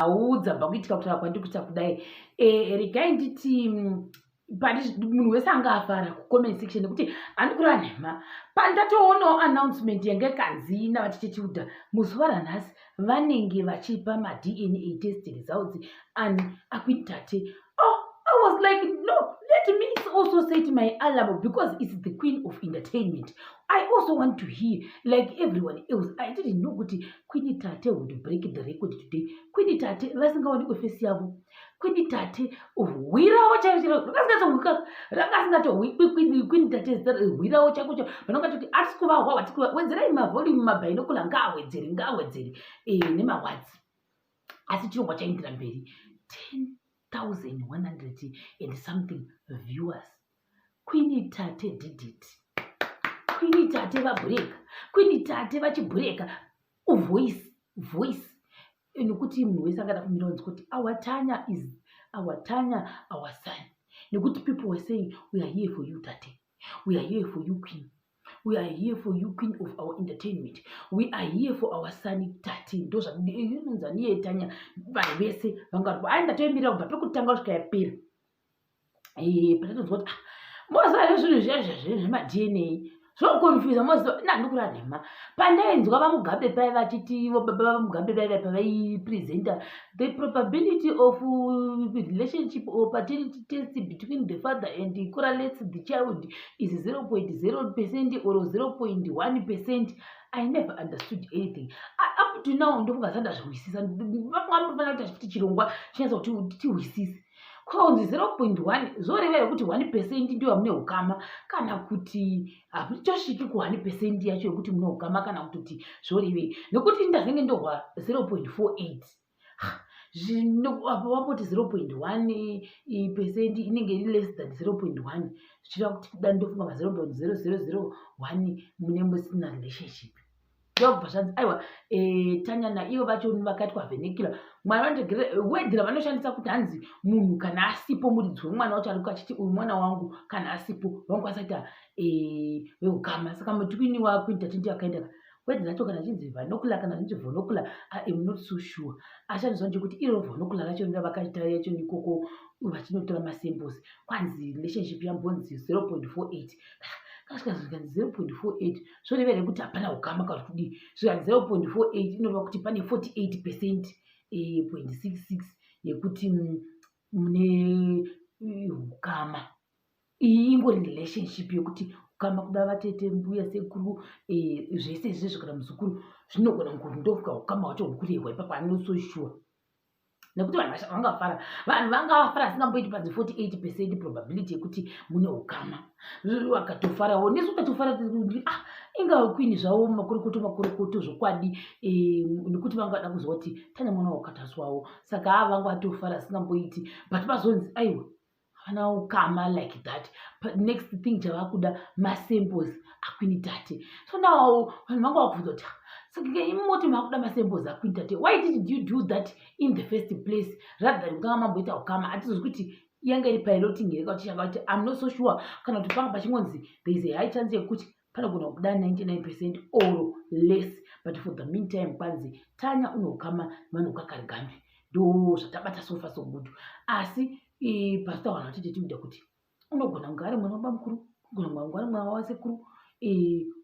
Nhau dzabva kuitika kutaura kwandiri kuita kudai, regai nditi munhu wese anga afara kucomment section nekuti handikureva nhema. Pandatoonawo announcement yanga ikanzi navatete Tilda muzuva ranhasi vanenge vachipa maDNA test results and aQueen Tate, oh, I was like, "No, let me also set my alarm because it's the queen of entertainment. I also want to hear like everyone else." I didn't know kuti Queen Tate would break the record today. Queen Tate vasingaonekwe face yavo, Queen Tate hwirawo chaivo chaivo rakasingatsohwika, rakasingatohwikwi. Queen Tate hwirawo chaiko chaiko vanonga toti hatisi kuvahwa, hatisi kuva. Wedzerai mavolume, mabinocular ngaawedzere, ngaawedzere nemawatsi. Asi chirongwa chaindira mberi, 10,100 and something viewers. Queen Tate did it. Queen Tate vabhureka, Queen Tate vachibhureka voice voice, nekuti munhu wese angada kumira unzi kuti our Tanya is our Tanya, our son, nekuti people were saying, "We are here for you, Tate. We are here for you, queen. We are here for you, queen of our entertainment. We are here for our son Tate." Ndo zvainonzaniye Tanya. Vanhu vese vanga ai ndatoimirira kubva pekutanga kusvika yapera. Patatonzwa kuti, ah, moziva zvinhu zviya zvemaDNA zvokonfusa, moziva nandikura nhema. Pandainzwa vaMugabe pai vachiti, baba vaMugabe vai pavaipresenta the probability of relationship or paternity test between the father and correlates the child is 0.0% or 0.1%, I never understood anything. Up to now ndofunga sandazvihwisisa. Vamwe kuti futi chirongwa chinyaisa kuti tihwisise. Kwaunzi 0.1 zvoreva here kuti 1% ndiyo mune ukama, kana kuti hapitosviki ku1% yacho yekuti mune ukama, kana kutoti zvorevei? Nekuti ndazenge ndohwa 0.48, apo vamboti 0.1% inenge iri less than 0.1, zvichireva kuti kuda ndofunga ma 0.0001 mune musina relationship. Ndobva zvanzi aiwa, Tanya naivo vacho vakaitwa vernacular. Mwana vanotegere word ravanoshandisa kuti hanzi munhu kana asipo, muridzi wemwana wacho ariko achiti uyu mwana wangu, kana asipo vanokwanisa kuita veukama. Saka mutwin waQueen Tate ndiyo akaenda word racho, kana chinzi vernacular, kana chinzi vernacular, I am not so sure. Ashandiswa ndechekuti iro vernacular racho ravakaita yacho ikoko vachinotora masamples, kwanzi relationship yambonzi 0.48. Kasvika zvikanzi 0.48, zvoreva here kuti hapana ukama kana kudii? Zvikanzi 0.48 inoreva kuti pane 48% point 66 yekuti mune ukama. Iyi ingori relationship yekuti ukama, kuda vatete, mbuya, sekuru, zvese izvezvo, kana muzukuru, zvinogona kundofuka ukama hwacho huri kurehwa ipapo. I'm not so sure nekuti vanhu vangafara, vanhu vanga vafara asingamboiti panzi 48% probability yekuti mune ukama. Vakatofarawo, nesu tatofara. Ah, inga queen zvavo, makurukuto makurukuto zvokwadi, nekuti vangada kuzwa kuti Tanya mwana wakataswawo. Saka ava vanga vatofara asingamboiti, but vazonzi aiwa, havana ukama like that. But next thing chavakuda masamples aQueen Tate. So now vanhu vanga vakubvunza kuti, saka imoti makuda masamples aQueen Tate, why did you do that in the first place rather than kutanga mamboita ukama? Hatizozwi kuti yanga iri piloting here kuti changa kuti, I'm not so sure, kana kuti panga pachingonzi there is a high chance yekuti panogona kubuda 99% or less. But for the meantime kwanzi Tanya une ukama nevanhu kwakarigambi. Ndo zvatabata so far so good. Asi pastor, vanhu vatete tikuda kuti unogona kunge ari mwana wabamukuru, unogona kunge ari mwana wasekuru,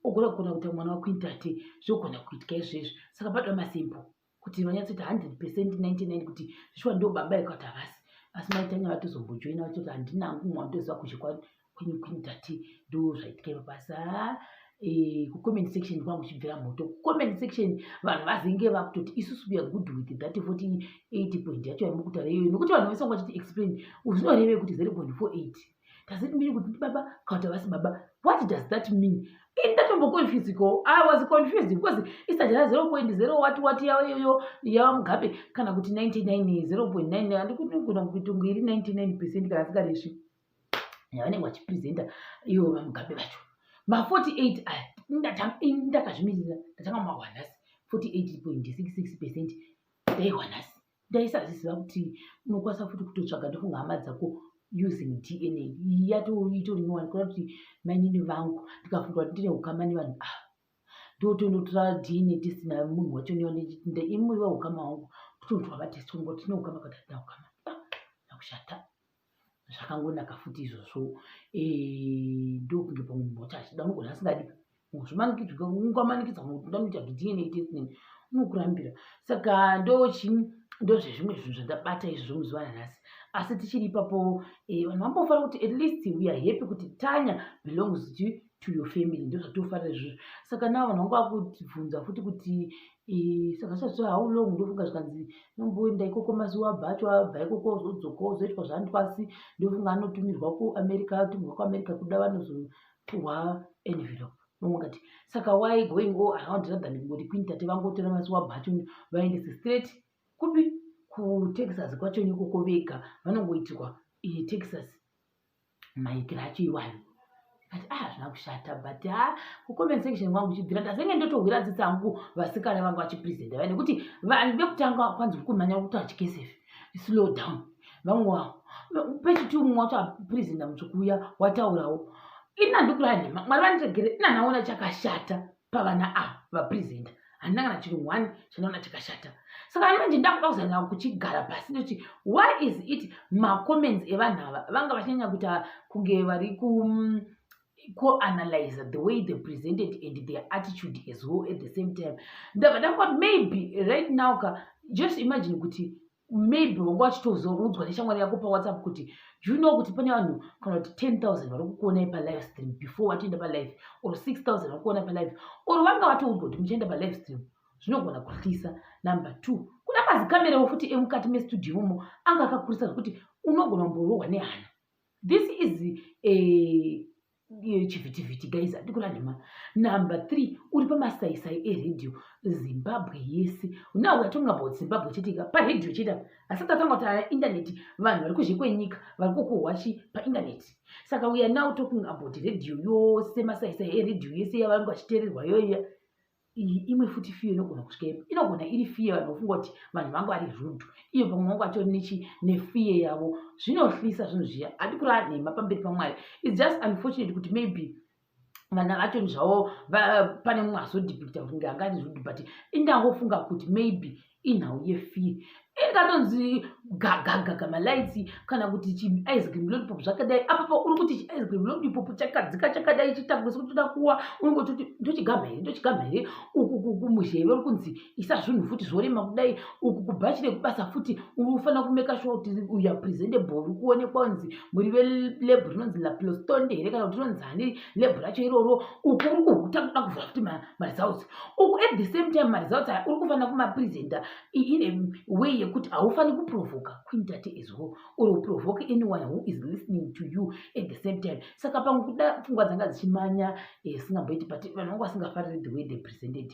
ogona kugona kuita mwana waQueen Tate. Zvogona kuitika izvezvi. Saka padoda masample kuti vanyatsoita 100% 99 kuti zvishuwa ndo baba ikati havasi. Asi maitanya vatozombojoina vachiti handina hangu mwana, ndoziva kuzhe kwenyu Queen Tate. Ndo zvaitika ipapo. Asi haa, kucomment section kwangu chibvira moto. Kucomment section vanhu vazenge vakutoti isusu we are good with that 48 point yacho yamuri kutaura iyoyo, nekuti vanhu vese vanga vachiti explain zvinorevei kuti 0.48. Does it mean kuti ndibaba kana kuti havasi baba? What does that mean? Ini ndatomboconfusikawo. I was confused because isati ra 0.0 what what yayo yavaMugabe, kana kuti 99 0.9, handikugona kuita kunge iri 99% kana asingaresvi yavanenge vachipresenta ivo vaMugabe vacho. Ma48 aya ndakazvimirira, ndatanga mahwa nhasi. 48.66% ndaihwa nhasi. Ndaisaziziva kuti unokwanisa futi kutotsvaga, ndofunga, hama dzako using DNA. Yato itori nyowani kuda kuti mainini vangu, ndikafunga kuti ndine ukama nevanhu ava, ndotonotora DNA test namunhu wacho, imuriva ukama hwangu. Totonzwa vatest kungoti tine ukama kana hatina ukama. Ah, nakushata. Zvakangonaka futi izvozvo. Ndokunge pamwe munhu wacho achida, unogona asingadi. Zvimanikidzwa, ungamanikidza munhu kuti ndanoita DNA test neni, unokurambira. Saka ndochi ndozvezvimwe zvinhu zvandabata izvozvo muzuva ranhasi. Asi tichiri ipapo, vanhu vambofanira kuti at least we are happy kuti Tanya belongs to your family. Ndozvatofarira izvozvo. Saka now vanhu vanga vakubvunza futi kuti saka zvichazvo how long. Ndofunga zvikanzi nomboenda ikoko mazuva abva acho, abva ikoko ozodzoka, ozoitwa zvaanoitwa. Asi ndofunga anotumirwa kuAmerica, atumirwa kuAmerica kuda vanozopuhwa envelope. Ungati saka why going all around rather than kungoti Queen Tate vangotora maswab acho vaendese straight kupi? KuTexas kwacho ikoko vega vanongoitirwa Texas maikiro acho iwayo. Kati ah, hazvina kushata, but ha, kucomment section kwangu chibvira ndazenge ndotohwira tsitsi hangu vasikana vanga vachipresenta vaya, nekuti vanhu vekutanga kwanzi kumhanya kutaura chikesefi, slow down. Vamwe wavo pechitu, mumwe wacho apresenta mutsvuku uya wataurawo. Ini handikuraya nhema, Mwari vandiregere, ina ndaona chakashata pavana ava vapresenta. Handina kana chinhu one chandaona chakashata. Saka manje ndakuda kuzanya kuchigara pasi ndoti, why is it macomments evanhu ava vanga vachinyanya kuita kunge vari ku co-analyze the way they presented and their attitude as well at the same time? Ndabva ndakuti maybe right now ka, just imagine kuti maybe wanga wachitozoudzwa neshamwari yako paWhatsApp kuti, you know kuti pane vanhu kana kuti 10,000 vari kukuonai palive stream before watoenda palive, or 6000 vari kukuonai palive, or vanga vatoudzwa kuti muchaenda palive stream. Zvinogona kuhlisa. Number two, kuna mazikamerewo futi emukati mestudio imomo anga akakurisa zvekuti unogona kumborohwa nehana. This is a chivhitivhiti, guys, handikuna nhema. Number three, uri pamasaisai eredhiyo Zimbabwe yese. Now we are talking about Zimbabwe chete paredhiyo chete, asi tatanga kuti indaneti, vanhu vari kuzhe kwenyika vari kukuhwachi paindaneti. Saka we are now talking about redhiyo yose, masaisai eredhiyo yese yavanenge vachiteererwa yoiya. Iyi imwe futi fear inogona kusvika ipo. Inogona iri fear, vanhu vofunga kuti vanhu vanga vari rude, iyo pamwe vanga vatori nechi nefear yavo. Zvinohlisa zvinhu zviya, handi kurava nhema pamberi paMwari. It's just unfortunate kuti maybe vana vacho zvavo pane mumwe azodepicta kunge anga ari rude, but indangofunga kuti maybe inhau yefear. Ingatonzi gagagaga malights kana kuti chiice cream lollipop zvakadai. Apapa uri kuti chiice cream lollipop chakadzika chakadai, chitangwe sekuti toda kuwa, unongototi ndochigama here, ndochigama here? Uku kumuzheve uri kunzi isa zvinhu futi zvorema kudai. Uku kubhachi rekubasa futi unofanira kumake sure kuti you are presentable, uri kuonekwa kunzi muri velabel rinonzi Laplostonde here kana kuti rinonzi hani label racho iroro. Uku uri kuhuta kuda kuvhura futi maresults. Uku at the same time maresults aya uri kufanira kumapresenta in a way yekuti haufani kuprovoka Queen Tate as well or provoke anyone who is listening to you at the same time. Saka pamwe kuda pfungwa dzanga dzichimanya singamboiti, but vanhu vanga vasingafariri the way they presented.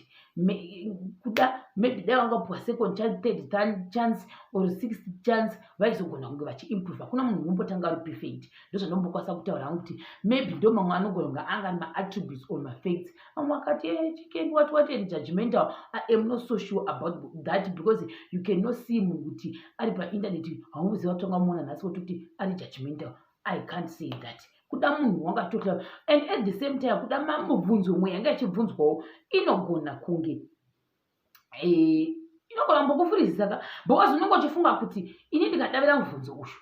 Kuda maybe dai vangapuwa second chance, third chance or sixth chance, vaizogona kunge vachiimprove. Hakuna munhu unombotanga ari perfect. Ndozvandombokwanisa kutaura hangu kuti maybe ndo mamwe anogona kunge anga ari maattributes or mafacts. Vamwe vakati chicken, what what and judgmental. I am not so sure about that because you cannot see munhu kuti ari painternet. Haungoziva kuti wangamuona nhasi wototi ari judgmental. I can't say that. Kuda munhu wangatotla, and at the same time kuda mubvunzo umwe yanga ichibvunzwawo inogona kunge inogona kumbokufurizisa ka, because unenge uchifunga kuti ini ndikadavira mubvunzo uyu,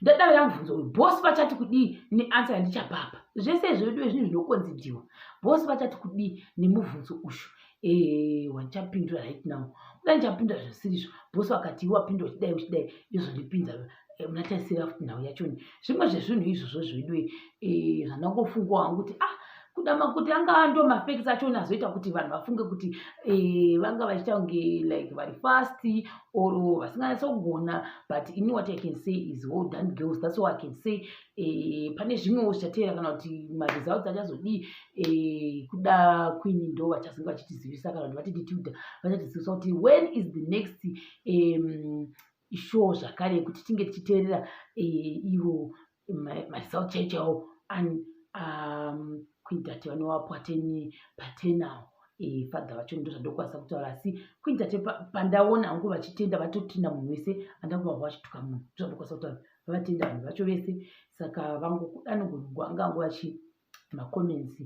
ndadavira mubvunzo uyu, bosi vachati kudii neanswer yandichapapa? Zvese izvo vedu zvinhu zvinoconsiderwa. Bosi vachati kudii nemubvunzo uyu wandichapindura right now? Kuda ndichapindura zvisirizvo, bosi vakati iwe wapindura uchidai uchidai, izondipinza munatarisira futi nhau yachoni. Zvimwe zvezvinhu izvozvo zvedu zvandangofungwa hangu kuti ah, kuda makuti anga ndo mafacts achona azoita kuti vanhu vafunge kuti vanga vachiita kunge like vari fast or vasinganyatsogona. But ini what I can say is, well done, girls. That's all I can say. Pane zvimwewo zvichateera kana kuti maresults achazodii, kuda Queen ndo vachazenge vachitizivisa kana kuti vatiti Tilda vachatizivisa kuti when is the next show zvakare yekuti tinge tichiteerera ivo maresults chaiwo chaiwo. Queen Tate vanova paternal father vacho. Ndo zvandokwanisa kutaura. Asi Queen Tate pandaona hangu vachitenda, vatotenda munhu wese, andakuvava vachituka munhu. Ndozvandokwanisa kutaura, vavatenda vanhu vacho vese. Saka vangango vachi macomments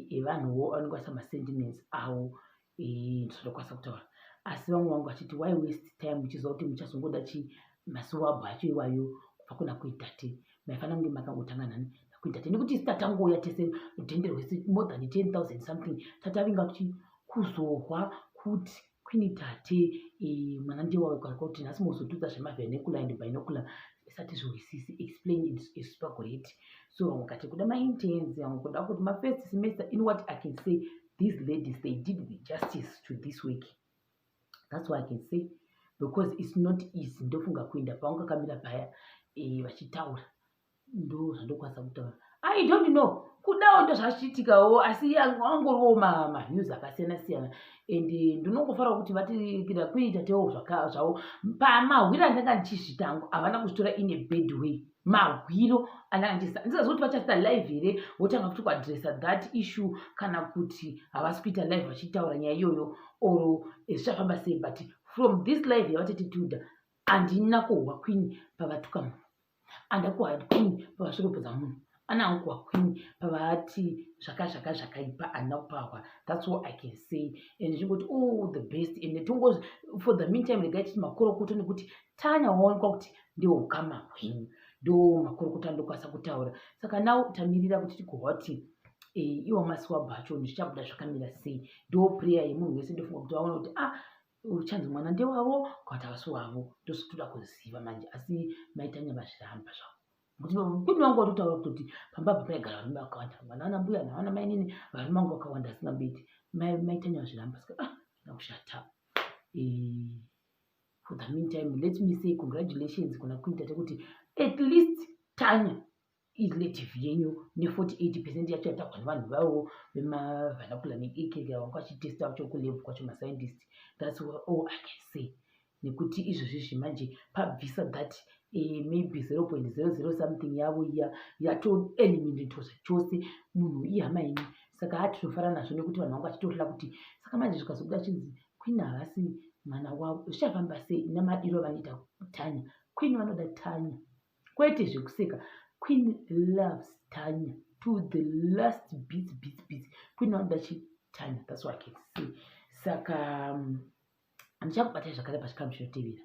evanhuwo vanenge vaisa masentiments avo. Ndozvandokwanisa kutaura. Asi vamwe vangu vachiti, why waste time muchiziva kuti muchazongoda chi maswab acho iwayo kubva kuna Queen Tate? Maifanira kunge makangotanga nani naQueen Tate, nekuti isi tatangouya tese rudhende rwese, more than 10,000 something, tatavinga kuti kuzohwa kuti Queen Tate mwana ndewawe, kuti nhasi mozotudza zvemavernacular and binocular isati zvowisisi. Explain it super great. So vamwe kati kuda maintens, vamwe kuda kuti mafirst semester. In what I can say, these ladies, they did the justice to this week. That's what I can say, because it's not easy. Ndofunga kuenda pavangakamira paya vachitaura, ndo zvandokwanisa kutaura. I don't know, kudawo ndo zvachiitikawo, asi angoriwo maviews akasiyana siyana, and ndinongofanira kuti vatikira kuita tewo zvavo. Pamahwiro andanga ndichizvitango, havana kuzvitora in a bad way. Mahwiro andanga ndichisa, ndisingazivi kuti vachaita live here, votanga futi kuaddressa that issue, kana kuti havasi kuita live vachitaura nyaya iyoyo, or zvichafamba sei. But from this live yavatete Tilda, handina kuhwa Queen pavatuka munhu, handina kuhwa Queen pavasviropodza munhu, ana kuhwa Queen pavati zvaka zvakaipa, handina kupahwa. That's all I can say, and ndichingoti all the best. And tongo for the meantime, regai titi makorokoto, nekuti Tanya waonekwa kuti ndeukama hwenyu. Ndo makorokoto andokwanisa kutaura. Saka now tamirira kuti tigohwa kuti iwo maswab acho zvichabuda zvakamira sei. Ndo prayer yemunhu wese. Ndofunga kuti vaona kuti, ah, uchanzi mwana ndewavo kana kuti havasi wavo, ndosotoda kuziva manje. Asi maitanya vazviramba zvavo, nekuti kuni vangu vatotaura kutoti pamba apa paigara varume vakawanda, mwana vana mbuya navana mainini, varume vangu vakawanda asingamboiti. Maitanya vazviramba. Saka, ah, zvina kushata. For the meantime, let me say congratulations kuna Queen Tate, kuti at least Tanya irelative yenyu ne48% yacho yatagwa nevanhu vavo vemavernacular neekeke vanga vachitesta vacho kulab kwacho, mascientist. That's all I can say, nekuti izvozvizvi manje pabvisa that maybe 0.00 something yavo iya yatoeliminatwa zvachose. Munhu ihama yenyu, saka hatinofara nazvo, nekuti vanhu vangu vachitorila kuti saka manje zvikazobuda chinzi Queen havasi mwana wavo, zvichafamba sei namadiro avanoita Tanya? Queen vanoda Tanya, kwete zvekuseka. Queen loves Tanya to the last bits, bits, bits. Queen vanoda chitanya. That's what I can say. Saka ndichakubatai zvakare pachikamu chinotevera.